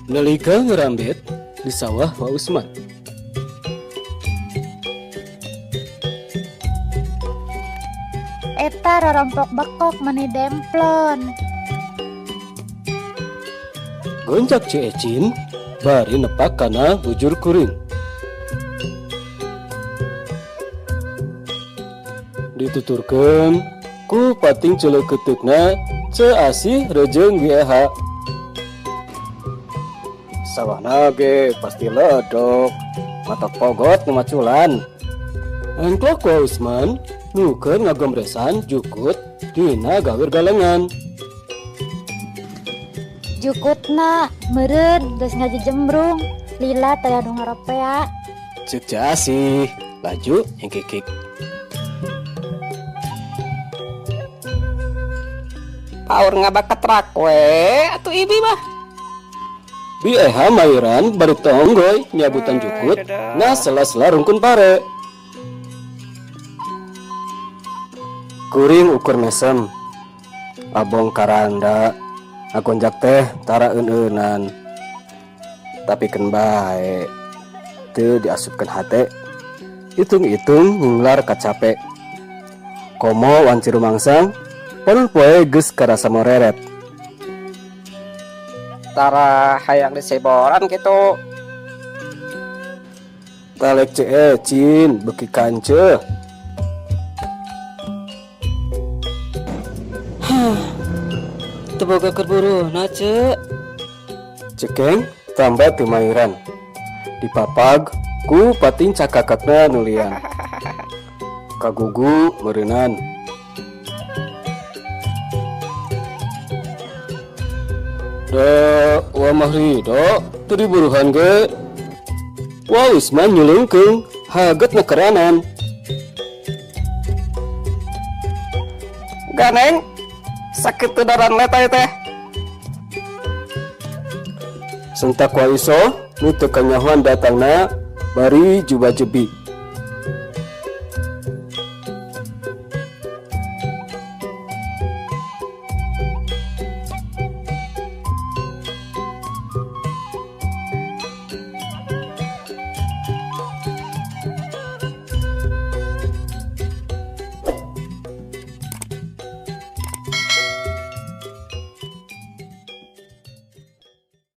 Nalika ngerambet di sawah Wa Usman. Eta rorompok bekok meni demplon. Gonjak Ceu Ecin bari nepak kana bujur kuring. Dituturkeun ku pating celeukeuteukeuna Ceu Asih rejeung Bi Eha. Sawahna ge pasti ledok, matak pogot nu maculan. Engklok Wa Usman nu keur ngagombresan jukut dina gawir galengan. Jukutna meureun geus ngajejembrung, lila taya nu ngaropea. Ceuk Ceu Asih, laju nyengkikik. Paur ngabaketrak we atuh ibi mah. Bi Eha mairan bari tonggoy nyabutan jukut na sela-sela rungkun pare. Kuring ukur mesem, abong karanda, ngagonjak teh tara eun-eunan. Tapi keun bae, teu diasupkeun hate, hitung-hitung nyinglar kacape. Komo wanci rumangsang, panon poe geus karasa moreret. Tara hayang diseboran kitu. Talek Ceu Ecin beuki kanceuh. Teu boga keur buruhna, Ceu. Cekeng tambah teu mairan. Dipapag ku pating cakakakna nulian. Kagugu meureunan. Da wa mah ridho teu diburuhan ge. Wa Usman nyulungkeung haget nekeranan. Ganeng sakit teu daran letay teh. Sentak wa iso nu teu kanyahoan datangna bari juba jebi.